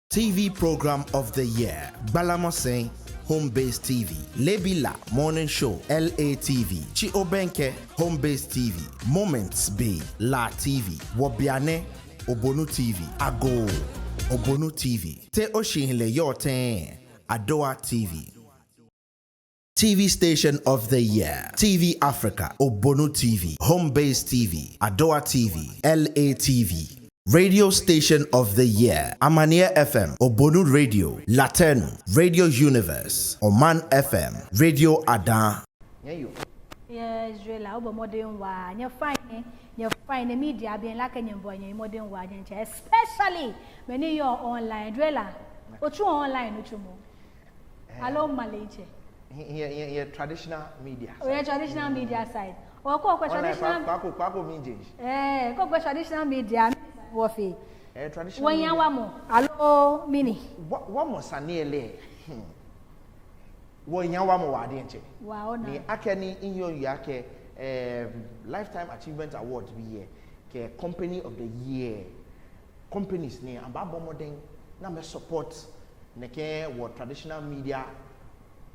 T V Program of the Year, Gbalamo Sɛi, Home Base T V, Lebi La Morning Show, L A T V, Tsi Obɛŋkɛ, Home Base T V, Moments Be, La T V, Wɔbianɛ, Obonu T V, Agoo, Obonu T V, Te Oshihilɛ Yɔɔ Tɛŋŋ, Adoa T V. T V Station of the Year, T V Africa, Obonu T V, Home Base T V, Adoa T V, L A T V. Radio Station of the Year, Amanie F M, Obonu Radio, Latɛnu, Radio Universe, Oman F M, Radio Ada. Nyɛyoo. Yes, Israela, obɔ mɔdɛŋ waa, nyɛ fine, nyɛ fine, media bii lɛ akɛ nyɛbɔ nyɛmɔdɛŋ waa, nyɛ diɛŋtsɛ, especially mɛi ni yɔɔ online, Israela, otsuɔ online nitsumɔ. Eh. Aloo maleŋ tsɛ. He, he, he, he traditional media side. Oh, yeah, traditional media side. Oh, ko, ko online traditional. Kwa, kwa, kwa, kwa mi change. Eh, ko, ko traditional media wɔfee. Eh, traditional media. Wɔya wamɔ. Aloo mɛni? Wa, wamɔ sane lɛ. Hmm. Wɔya wamɔ waa diɛŋtsɛ. Wow, ona. Ni akɛni minyɛ miwie akɛ, eh, Lifetime Achievement Award bii lɛ, kɛ Company of the Year. Companies ni amɛbɔ mɔdɛŋ ni amɛ support nɛkɛ wɔ traditional media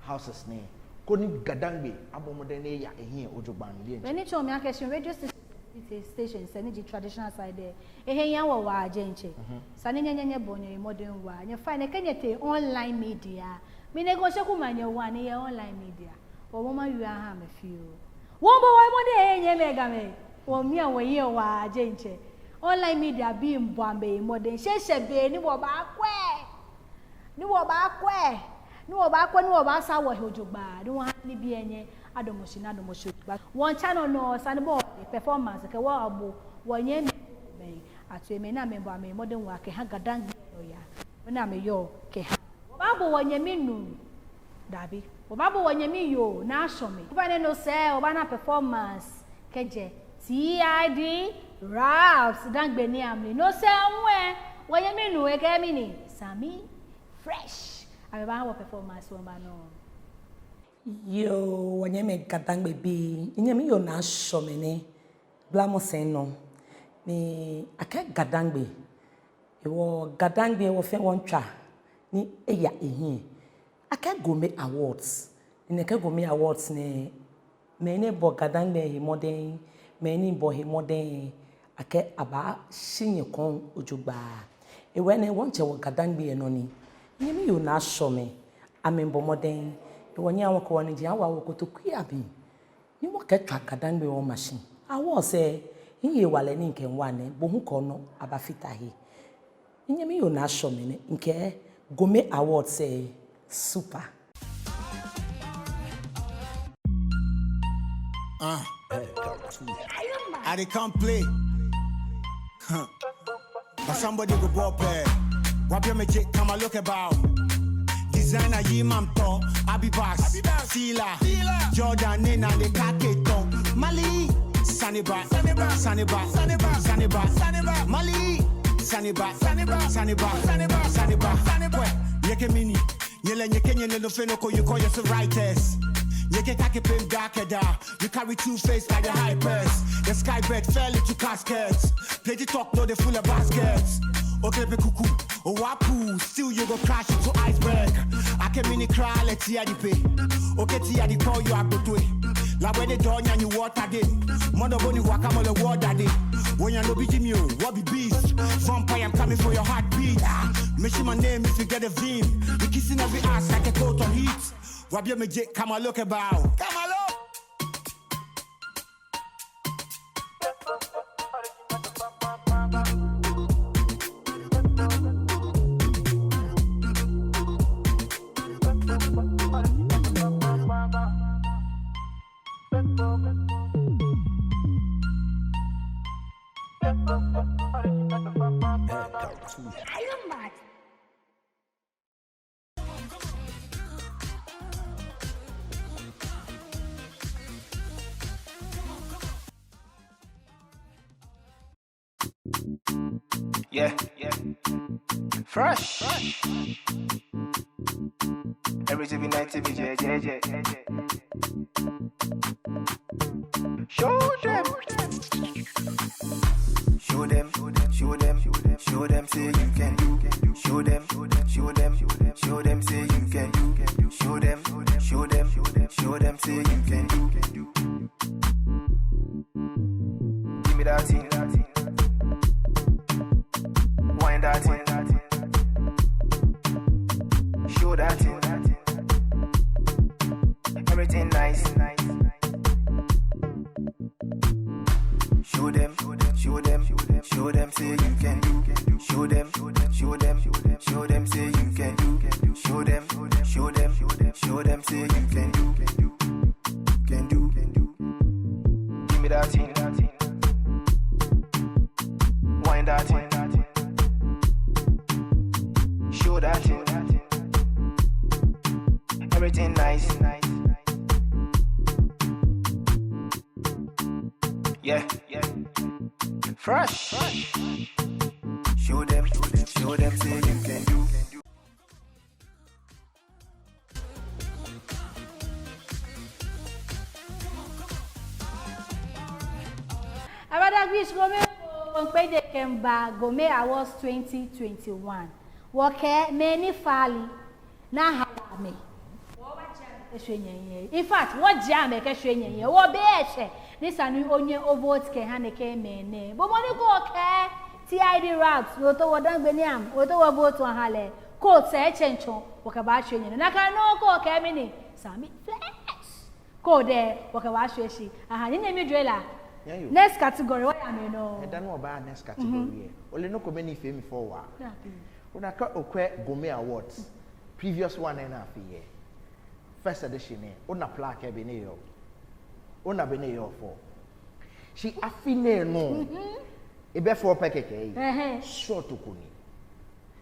houses nɛɛ, koni Gadangbe abɔ mɔdɛŋ ni eya ehiɛ jogbaŋŋ lɛ. Beni tsɔɔ mi akɛ shi radio station, stations ni ji traditional side lɛ, ehe yaa wɔ waa diɛŋtsɛ. Mhm. Esa ni nyɛ, nyɛ, nyɛbɔ nyɛmɔdɛŋ waa. Nyɛ fine, kɛ nyɛtee online media. Mɛni ko shɛ kuma nyɛ waa ni yɛ online media. Wɔ mɔ ma yua ha mɛ fioo. Wɔbɔ wɔ mɔdɛŋ, eh, nyɛmɛi Gamɛi. Wɔmia wɔhiɛ waa diɛŋtsɛ. Online media bii miibɔ amɛ mɔdɛŋ. Shɛshɛ be ni wɔbaakwɛ. Ni wɔbaakwɛ. Ni wɔbaakwɛ, ni wɔbaasaa wɔhe jogbaŋŋ. Ni wɔha nibii lɛ nyɛ adamɔ shi, ni adamɔ shi jogbaŋŋ. Wɔmiitsa nɔ nɔ, esa ni bɔ performance kɛ wɔbo wɔnyɛmimɛi. Ato emɛ ni amɛbɔ amɛ mɔdɛŋ waa kɛha Gadangbe nɔyaa. Ni amɛyɔɔ kɛha. Wɔbaabo wɔnyɛmi nuu. Dabi. Wɔbaabo wɔnyɛmi yoo ni ashɔ mi. Wɔbaanyɛ no sɛɛ, wɔbaana performance kɛjɛ T I D Raps Dangme ni amli. No sɛɛ hu lɛ, wɔnyɛmi nuu lɛ kɛ mɛni? Sami Fresh. Amɛbaaha wɔ performance wɔbaanɔ. Yoo, wɔnyɛmimɛi Gadangme bii. Minyɛmi yoo ni ashɔ mi nɛ. Gbalamo Sɛi nɔ. Ni akɛɛ Gadangbe. Hewɔ Gadangbe wɔ fɛɛ wɔmiitswa ni eya ehiɛ. Akɛ Gome Awards. Ni nɛkɛ Gome Awards nɛɛ, mɛi ni bɔ Gadangme he mɔdɛŋ, mɛi ni bɔɔ he mɔdɛŋ, akɛ abaashi nyɛ kɔŋ jogbaŋŋ. Hewɔ nɛɛ wɔŋtsɛ wɔ Gadangme lɛ nɔ ni. Nyɛmi yoo Naa Shɔmɛ, amɛbɔ mɔdɛŋ. Hewɔ nyɛhaa wɔkɛ wɔniji awa wɔ kotokui amli. Ni wɔkɛtswa Gadangme wɔma shi. Awards lɛ, hewalɛ ni mikɛwa nɛ, bo hu kɛ onɔ abafata he. Nyɛmi yoo Naa Shɔmɛ nɛ, mikɛɛ Gome Awards lɛ, super. Uh, I dey come play. Huh. But somebody go bɔ pɛ. Wabiɔ mɛi je, come and look about. Designer yi mam tɔ, Abibas, Fila, Jordan ni na le kake tɔ. Mali, sane ba, sane ba, sane ba, sane ba, sane ba. Mali, sane ba, sane ba, sane ba, sane ba, sane ba. Kwɛ, nyɛkɛ mɛni. Nyɛlɛ nyɛkɛ nyɛlɛ nɔ fɛɛ nɔ ko, you call yourself writers. Nyɛkɛ kake pem da kɛda. You carry two face like the hypers. The sky bird fell into caskets. Plenty talk, no, they full of baskets. Okay, be cuckoo. Oh, wapu, still you go crash into iceberg. Akɛ mɛni kra lɛ tia di pe. Okay, tia di call you akpotoi. La where the door nyan you water day. Mother boni waka mole water day. When you no be Jimmy, what be beast? Vampire, I'm coming for your heartbeat. Mention my name if you get a vim. You kissing every ass like a coat on heat. Wabiɔ mɛi je, come and look about. Come and look. Yeah, yeah. Fresh. Every T V night, T V, yeah, yeah, yeah. Show them. Show them, show them, show them, say you can do. Show them, show them, show them, say you can do. Show them, show them, show them, say you can do. Give me that thing. Wine that thing. Show that thing. Everything nice. Show them, show them, show them, say you can do. Show them, show them, show them, say you can do. Show them, show them, show them, say you can do. Can do, can do. Give me that thing. Wine that thing. Show that thing. Everything nice. Yeah, yeah. Fresh. Show them, show them, say you can do. Abada gbish Gome, Gome kpede kɛmiiba Gome Awards twenty twenty-one. Wɔkɛɛ mɛni fali, naa hala amɛ. Wɔbaajie amɛ kɛshwie nyɛhiɛ. In fact, wɔjie amɛ kɛshwie nyɛhiɛ. Wɔbɛ eshɛ. Ni esa ni onyɛ ovote kɛha nɛkɛ mɛi nɛɛ. Bo mɔ ni okɛɛ T I D Raps, otao wɔdangbe ni amɛ, otao wɔvote wɔha lɛ. Kɛ otsɛ etsɛ ntsɔ, wɔkɛbaashwie nyɛnɔ. Nakai nɔŋŋ kɛ okɛɛ mɛni, Sammy Flex. Kɛ odɛ, wɔkɛbaashwie shi. Aha, nyɛmi Drella. Next category, wɔya mli nɔ. Eda ni wɔba next category lɛ. Ole nɔ ko mɛni efee mi fɛo waa. Ona akɛ okwɛ Gome Awards. Previous one lɛ ni afee lɛ. First edition lɛ. Ona plaque lɛ bɔ ni eyɔɔ. Ona bɔ ni eyɔɔ fɛo. Shi afi nɛɛ nɔ. Ebɛ fɛo pɛ kɛkɛ lɛ. Short ko ni.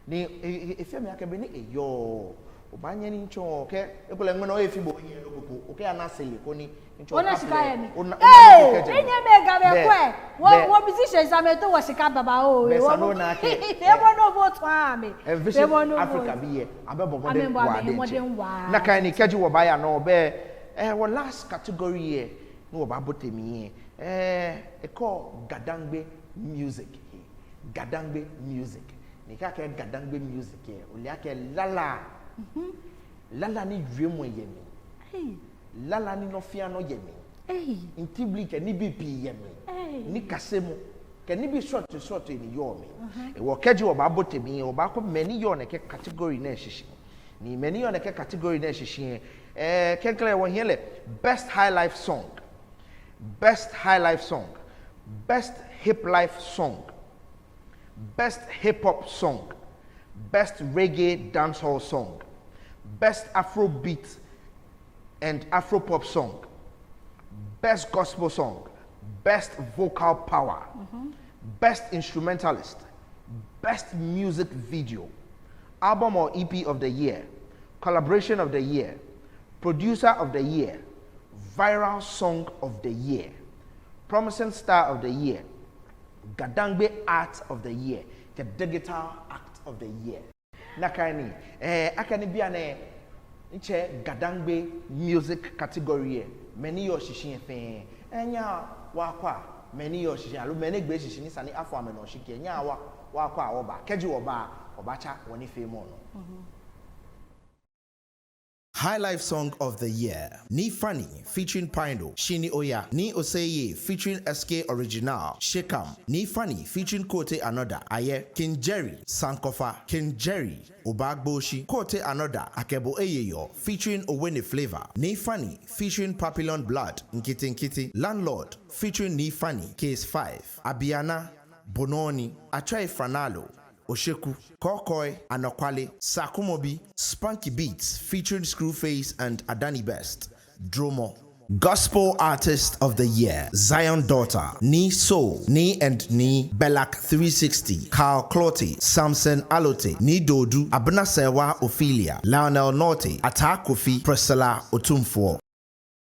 Ni e, e, efee mi akɛ bɔ ni eyɔɔ. Obaanyɛ ni ntsɔ kɛ, ekolɛ ŋmɛnɛ oye fi bo oye loko ko. Okɛya na sele ko ni. Ona shika yɛ mli. Ona, ona shika kɛjɛ mli. Enyɛmi Gamɛi kwɛ. Wɔ, wɔ musicians amɛtoɔ wɔ shika babaoo. Bɛ esa ni ona akɛ. Fee bɔ ni ovote oha amɛ. Envision Africa bii lɛ. Abɛbɔ mɔdɛŋ waa diɛŋtsɛ. Nakai ni kɛji wɔbaaya nɔ bɛ, eh, wɔ last category lɛ. Ni wɔbaabote mli lɛ. Eh, ekɔɔ Gadangme music. Gadangme music. Ni kɛ akɛɛ Gadangme music lɛ, ole akɛ lala. Lala ni wiemɔ yɛ mli. Hey. Lala ni nɔ fɛɛ nɔ yɛ mli. Hey. Ntibili kɛ nibii pii yɛ mli. Hey. Nikasemɔ kɛ nibii srɔtoi srɔtoi ni yɔɔ mli. Uh-huh. Hewɔ kɛji wɔbaabote mli, wɔbaakɔ mɛi ni yɔɔ nɛkɛ category nɛɛ shishi. Ni mɛi ni yɔɔ nɛkɛ category nɛɛ shishi lɛ, eh, klɛŋklɛŋ wɔhiɛ lɛ best highlife song, best highlife song, best hiplife song, best hip hop song, best reggae dancehall song, best Afrobeat and Afropop song, best gospel song, best vocal power, mm-hmm, best instrumentalist, best music video, album or E P of the year, collaboration of the year, producer of the year, viral song of the year, promising star of the year, Gadangbe art of the year, the digital act of the year. Nakai ni, eh, akɛni bianɛ, ntsɛ Gadangbe music category lɛ, mɛi ni yɔɔ shishi lɛ fɛɛ, eh, nyɛhaa wɔkwɛa mɛi ni yɔɔ shishi, aloo mɛi ni egbee shishi ni esa ni afɔ amɛ nɔ shiki lɛ, nyɛhaa wɔ, wɔkwɛa wɔba, kɛji wɔba, wɔbaatsa wɔnifeemɔ nɔ. Mm-hmm. Highlife song of the year, Nii Funny featuring Pino, Shini Oya, Nii Osei Ye featuring S K Original, Shake Am, Nii Funny featuring Kote Another, Ayɛ, King Jerry, Sankofa, King Jerry, Obaagboshi, Kote Another, Akɛ Bo Eye Yɔɔ featuring Owene Flavour, Nii Funny featuring Papillon Blood, Nkitinkiti, Landlord featuring Nii Funny, Case five, Abiana, Bononi, Atswei Franalo, Osheku, Kɔkɔi, Anɔkwale, Sakumobi, Spanky Beats featuring Screwface and Adani Best, Dromo. Gospel Artist of the Year, Zion Daughter, Nii Soul, Nii and Nii, Belak three sixty, Carl Clottey, Samson Alote, Nii Dodu, Abena Sewa Ophelia, Lionel Nortey, Ataa Kofi, Priscilla Otumfuo.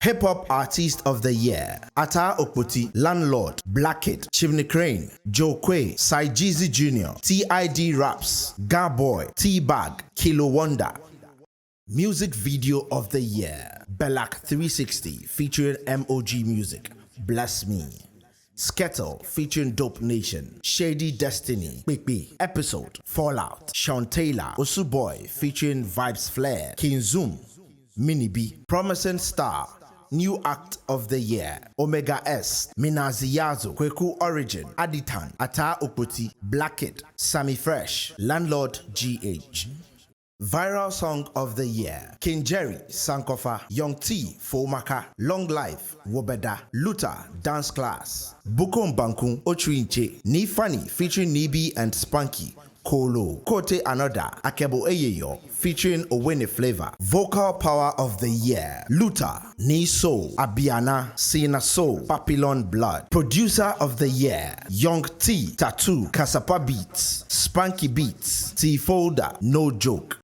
Hip Hop Artist of the Year, Ataa Okpoti, Landlord, Blackhead, Chimney Crane, Joe Quay, Cy Jeezy Junior, T I D Raps, Ga Boy, T-Bag, Kilo Wonder. Music Video of the Year, Belak three sixty featuring M O G Music, Bless Me. Skettel featuring Dope Nation, Shady Destiny, Kpekpe, Episode, Fallout, Sean Taylor, Osu Boy featuring Vybz Flare, King Zoom, Mini B, Promising Star, New Act of the Year, Omega S, Minazi Yazo, Kweku Origin, Aditan, Ataa Okpoti, Blackhead, Sammy Fresh, Landlord G H. Viral Song of the Year, King Jerry, Sankofa, Young T, Fomaka, Long Life, Wobɛda, Luther, Dance Class, Bukom Banku, Otrinche, Nii Funny featuring Nii B and Spanky, Kolo, Kote Another, Akɛ Bo Eye Yɔɔ featuring Owene Flavour, Vocal Power of the Year, Luther, Nii Soul, Abiana, Sina Soul, Papillon Blood. Producer of the Year, Young T, Tattoo, Kasapa Beats, Spanky Beats, T Folder, No Joke.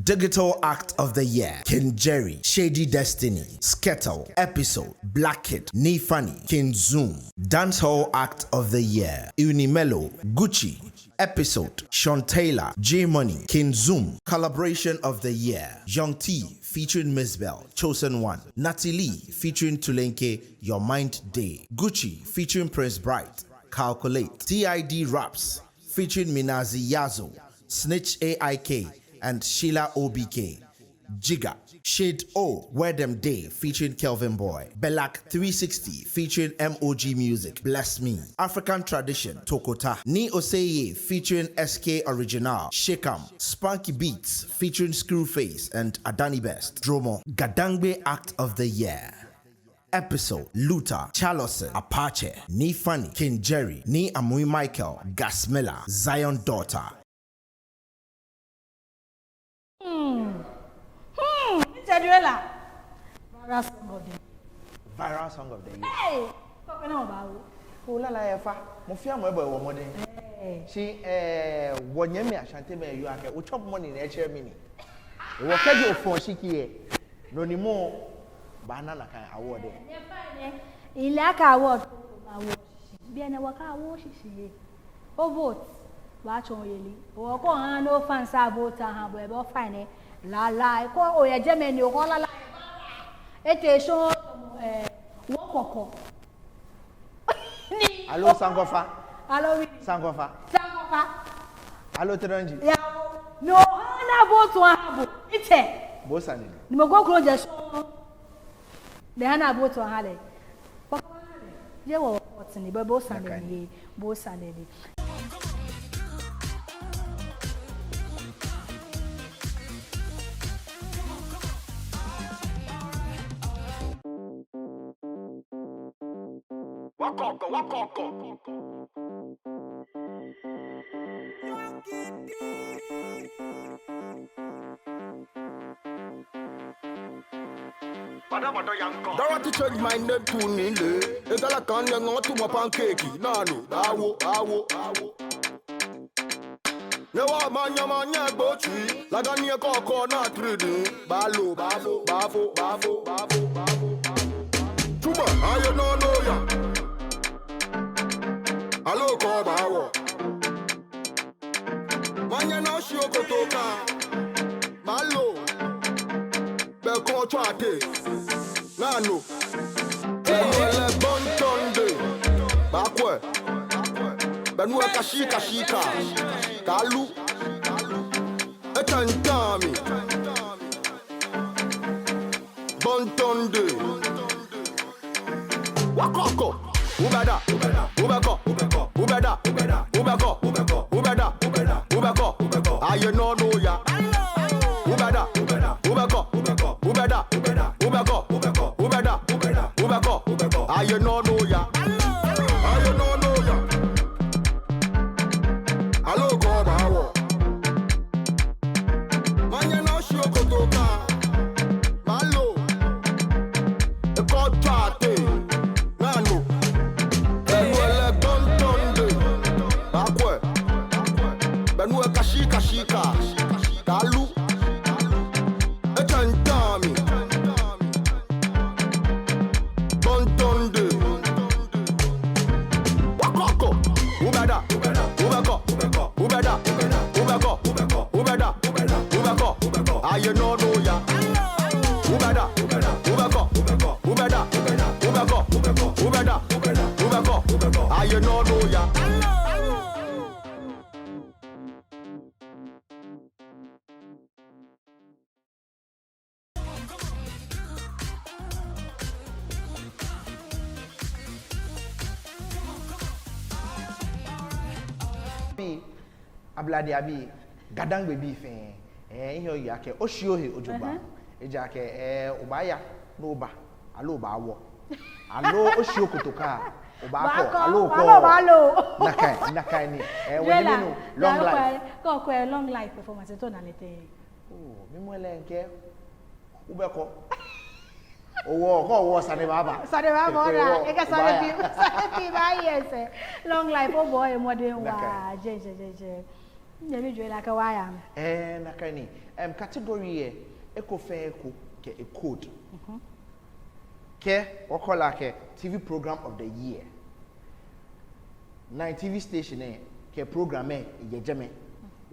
Digital Act of the Year, King Jerry, Shady Destiny, Skettel, Episode, Blackhead, Nii Funny, King Zoom. Dancehall Act of the Year, Unimelo, Gucci, Episode, Sean Taylor, J Money, King Zoom. Collaboration of the Year, Young T featuring Miss Bell, Chosen One, Natty Lee featuring Tulenke, Your Mind Day, Gucci featuring Prince Bright, Calculate, T I D Raps featuring Minazi Yazo, Snitch A I K, and Sheila O B K, Jigga, Shade O, Where Dem Dey featuring Kelvin Boy, Belak three sixty featuring M O G Music, Bless Me, African Tradition, Tokota, Nii Osei Ye featuring S K Original, Shake Am, Spanky Beats featuring Screwface and Adani Best, Dromo. Gadangbe Act of the Year, Episode, Luther, Charleston, Apache, Nii Funny, King Jerry, Nii Amui Michael, Gasmela, Zion Daughter. Hmm. Hmm. Ntsɛ Duela. Viral song of the year. Viral song of the year. Hey! Kɔkɔ na oba o. O lala yɛ fa. Mɔ fɛɛ mɔ ebɔ ewo mɔdɛŋ. Hey. Shi, eh, wɔnyɛmi Ashantemɛi yɔɔ akɛ, o chop money na etsɛ mini. Wɔ kɛji ofɔ shiki lɛ, nɔ ni mɔ baana nakai award lɛ. Ile aka award, award. Bianɛ wɔka award shishi lɛ. O vote, wɔtsɔɔ yeli. Wɔkɔ ha no fans a vote aha bo ebo fine. Lala, ko oyɛ Germany, okɔ lala. Ete show, eh, wɔ kɔkɔ. Ni. Aloo Sankofa. Aloo wi. Sankofa. Sankofa. Aloo Terenji. Ya. No, ha na vote aha bo. Ite. Bo sane ni. Ni mɔ kroko jɛ shɔŋŋ. Ni ehã ni abote ahã lɛ. Yɛ wɔ, wɔ tini, bo, bo sane ni, bo sane ni. Wakɔkɔ, wakɔkɔ. Dorothy change my name to Nile. Egala kan yang on to my pancake. Nanu, bawo, bawo, bawo. Newa manya manya gbochi. Lagani kɔkɔ na three D. Balo, bafo, bafo, bafo, bafo, bafo. Chuba, aye no no ya. Alo ko bawo. Manye no shi okotoka. Malo. Be ko chwate. Nanu. Eyo le bon tonde. Bakwe. Benu e kashi kashi ka. Kalu. Echantami. Bon tonde. Wakɔkɔ. Ubada. Ubɛkɔ. Ubada. Ubɛkɔ. Ubɛkɔ. Aye no no ya. Ubada. Ubɛkɔ. Ubada. Ubɛkɔ. Ubada. Ubɛkɔ. Aye no no ya. Aye no no ya. Alo ko bawo. Manye no shi okotoka. Malo. Eko chwate. Nanu. Eyo le bon tonde. Bakwe. Benu e kashi kashi ka. Kalu. Echantami. Bon tonde. Wakɔkɔ. Ubada. Ubɛkɔ. Ubada. Ubɛkɔ. Ubada. Ubɛkɔ. Aye no no ya. Ubada. Ubɛkɔ. Ubada. Ubɛkɔ. Ubada. Ubɛkɔ. Aye no no ya. Ablade abii, Gadangbe bii fɛɛ, eh, miheɔ miyeɔ akɛ oshi ohe ojogbaŋŋ. Ejaakɛ, eh, obaaya ni oba, aloo obaawɔ. Aloo oshi okotoka, obaakɔ, aloo okɔ. Nakai, nakai ni. Eh, wɔ ni minu, long life. Kɔkɔɛ, long life performance, to na lɛ tɛŋŋ? Oh, mi mɔ lɛ ŋkɛɛ, ubɛkɔ. Owɔ, kɛ owɔ sane baaba. Sane baaba, ona. Ekɛ sane bi, sane bi baaye sɛɛ. Long life, obɔ emɔdɛŋ waa. Jɛ, jɛ, jɛ, jɛ. Nyɛmi jɔɔ lɛ akɛ wɔya mli. Eh, nakai ni. Em, category lɛ, eko fɛɛ eko kɛ e code. Kɛ, wɔkɔ lɛ akɛ T V program of the year. Nine T V station lɛ, kɛ program lɛ yɛ jɛmɛ.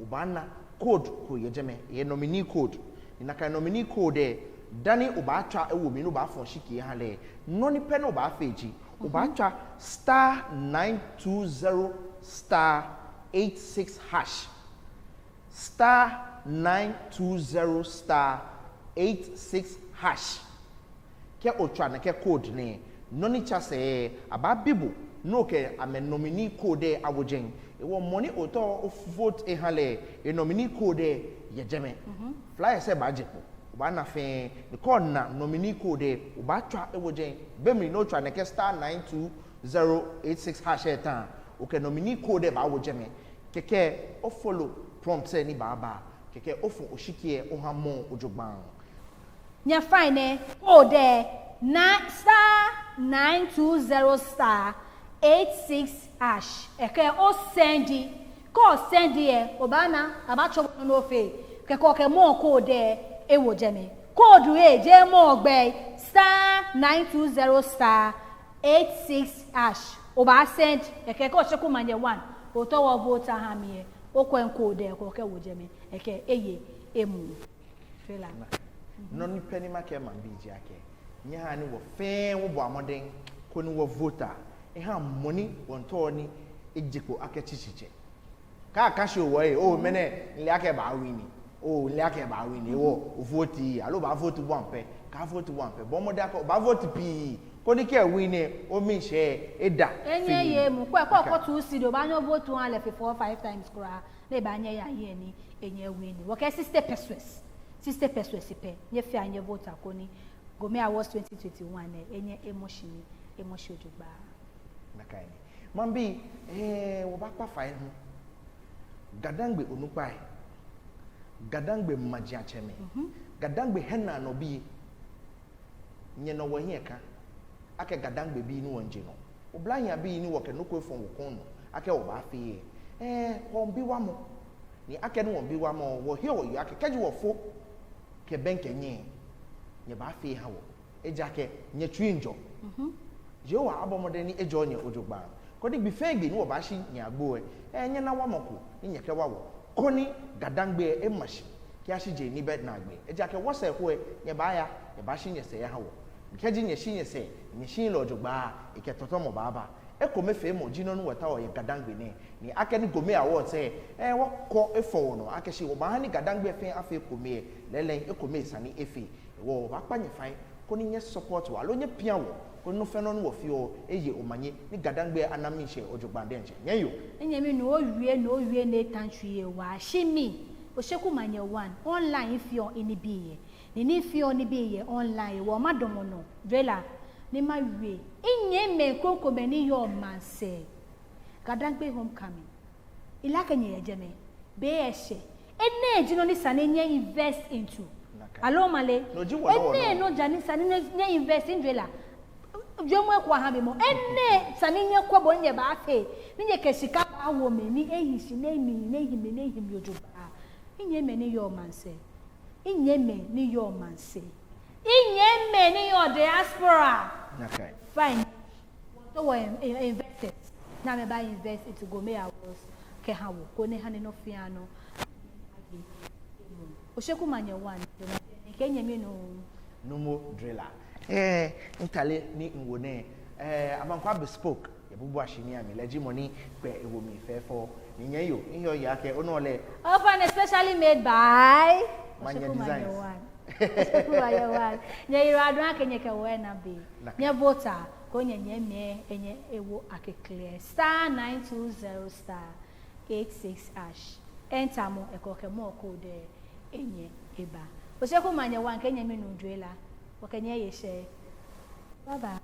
Obaana code ko yɛ jɛmɛ, eyɛ nominee code. Ni nakai nominee code lɛ, dani obaatswa ewo mli ni obaafɔ oshiki oha lɛ, nɔ ni pɛ ni obaafee ji, obaatswa star nine two zero star eight six hash. Star nine two zero star eight six hash. Kɛ otswa nɛkɛ code nɛɛ, nɔ ni tsa sɛɛ, abaabi bo ni okɛ amɛ nominee code lɛ awo jɛi. Ehewɔ mɔ ni otaoɔ ovote oha lɛ, e nominee code lɛ yɛ jɛmɛ. Flyers lɛ baaje kpo. Obaana fɛɛ, ni kɛ ona nominee code lɛ, obaatswa ewo jɛi. Be mli ni otswa nɛkɛ star nine two zero eight six hash lɛ ta, okɛ nominee code lɛ baawo jɛmɛ. Kɛkɛ o follow prompt lɛ ni baaba. Kɛkɛ ofɔ oshiki lɛ oha mɔ ojogbaŋŋ. Nyɛfainɛ, code lɛ, na star nine two zero star eight six hash. Ekɛ o send. Kɛ o send lɛ, obaana, abaatsɔɔ bo nɔ ni ofee. Kɛkɛ okɛ mɔ code lɛ ewo jɛmɛ. Code lɛ, jeee mɔ gbɛi, star nine two zero star eight six hash. Obaa send, kɛkɛ kɛ otsɛ ko manyɛ one, otaoɔ ovote oha mi lɛ, okwɛ code lɛ, kɛkɛ okɛwo jɛmɛ, kɛkɛ eye emuu. Fela. Nɔ ni pɛ ni makɛɛ maŋbii ji akɛ, nyɛhaa ni wɔ fɛɛ wɔbɔa mɔdɛŋ koni wɔvotea, eha mɔ ni wɔmiitao ni eje kpo akɛ tsitsitsɛ. Kaakã shi owɔ ee, oo, mɛnɛ, mile akɛ ebaa win ni. ole akɛ ebaawin, ewɔ, ovote, aloo obaavote one pɛ, kaavote one pɛ, bɔɔ mɔdɛŋ akɛ obaavote pii, koni kɛ ewin lɛ, omiishɛɛ eda. Enyɛ yɛ mu, kwɛ, kwɛ, kwɛ, two seed, obaanyɛ ovote one lɛ fe four, five times kwraa, ni ebaanyɛ eyaye ni enyɛ ewin. Wɔkɛɛ sixty pesewas, sixty pesewas pɛ, nyɛfea nyɛvotea koni Gome Awards twenty twenty-one lɛ, enyɛ emɔ shi ni emɔ shi jogbaŋŋ. Nakai ni. Maŋbii, ee, wɔbaakpa fai hu. GaDangme onukpai, GaDangme majiatsɛmɛi, GaDangme hiɛnaanɔbii, nyɛnɔ wɔhiɛ ka akɛ GaDangmebii ni wɔmiijɛ nɔ, oblanyabii ni wɔkɛ nɔ ko efɔŋ wɔkɔŋ nɔ akɛ wɔbaafee. Ee, wɔmiibi wamɔ. Ni akɛni wɔmiibi wamɔ, wɔheɔ wɔyeɔ akɛ kɛji wɔfo kɛbɛŋkɛ nyɛ, nyɛbaafee ha wɔ. Ejaakɛ nyɛtsui miijɔ. Yehowa abɔ mɔdɛŋ ni ejɔɔ nyɛ jogbaŋŋ, koni gbi fɛɛ gbi ni wɔbaashi nyɛ agbo lɛ, ee, nyɛna wamɔ ko ni nyɛkɛwa wɔ, koni GaDangme lɛ ema shi kɛyashi je ni bɛ naagbee. Ejaakɛ wɔsɛɛ ko lɛ, nyɛbaaya, nyɛbaashi nyɛsɛɛ yaha wɔ. Kɛji nyɛshi nyɛsɛɛ, nyɛshiii lɛ jogbaŋŋ, ekɛ tɔtɔmɔ baaba. Ekomefeemɔ ji nɔ ni wɔtaoɔ yɛ GaDangme nɛɛ. Ni akɛni Gome Awards lɛ, ee, wɔkɔ efɔ wɔnɔ akɛ shi wɔbaaha ni GaDangme fɛɛ afee ekome lɛ, lɛɛlɛŋ ekome esa ni efee. Hewɔ wɔbaakpa nyɛ fai koni nyɛsupport wɔ, aloo nyɛpia wɔ, koni nɔ fɛɛ nɔ ni wɔfeɔ lɛ eye omanye, ni GaDangme ana miishɛɛ jogbaŋŋ diɛŋtsɛ. Nyɛyoo. Minyɛmi, nɔ owie, nɔ owie nɛɛ eta mitsui he waa. Shi mi, Osheku Manyɛ One, online mifeɔ minibii yɛ. Ni mifeɔ minibii yɛ online, hewɔ madamɔ nɔ, Drella, ni mawie. Minyɛmimɛi krokomɛi ni yɔɔ maŋsɛɛ, GaDangme Homecoming. Mile akɛ nyɛyɛ jɛmɛ, be eshɛ. Enɛ ji nɔ ni esa ni nyɛ invest into. Aloo male? Enɛ nɔ ja ni esa ni nyɛ invest in, Drella. Jɔɔmɔ eko aha mi mɔ. Enɛ esa ni nyɛkwɛ bɔ ni nyɛbaafee ni nyɛkɛ shika baawo mli, ni ehi shi, ni emli, ni ehi mli, ni ehi mli jogbaŋŋ. Minyɛmimɛi ni yɔɔ maŋsɛɛ, minyɛmimɛi ni yɔɔ maŋsɛɛ, minyɛmimɛi ni yɔɔ diaspora. Fine. Wɔtaoɔ wɔ in-, in-, investors ni amɛba invest into Gome Awards kɛha wɔ, koni eha ni nɔ fɛɛ nɔ. Osheku Manyɛ One, kɛ minyɛmi nuu, Numo Drella. Ee, mitade ni miwo nɛɛ, ee, Amankwa Bespoke, yɛ Bubuashia mli, lɛ ji mɔ ni kpɛ ewo mli fɛfɛo. Ni nyɛyoo, miheɔ miyeɔ akɛ onɔ lɛ, Ofainɛ, specially made by Manyɛ Designs. Osheku Manyɛ One. Nyɛyiwaladɔŋŋ akɛ nyɛkɛ wɔ ena be. Nyɛvotea koni nyɛnyɛmimɛi anyɛ awo akekle. Star nine two zero star eight six hash. Enter mɔ, ekɔ kɛ mɔ code lɛ, anyɛ aba. Osheku Manyɛ One kɛ minyɛmi nuu Drella, wɔkɛ nyɛ ye shɛɛ. Bye bye.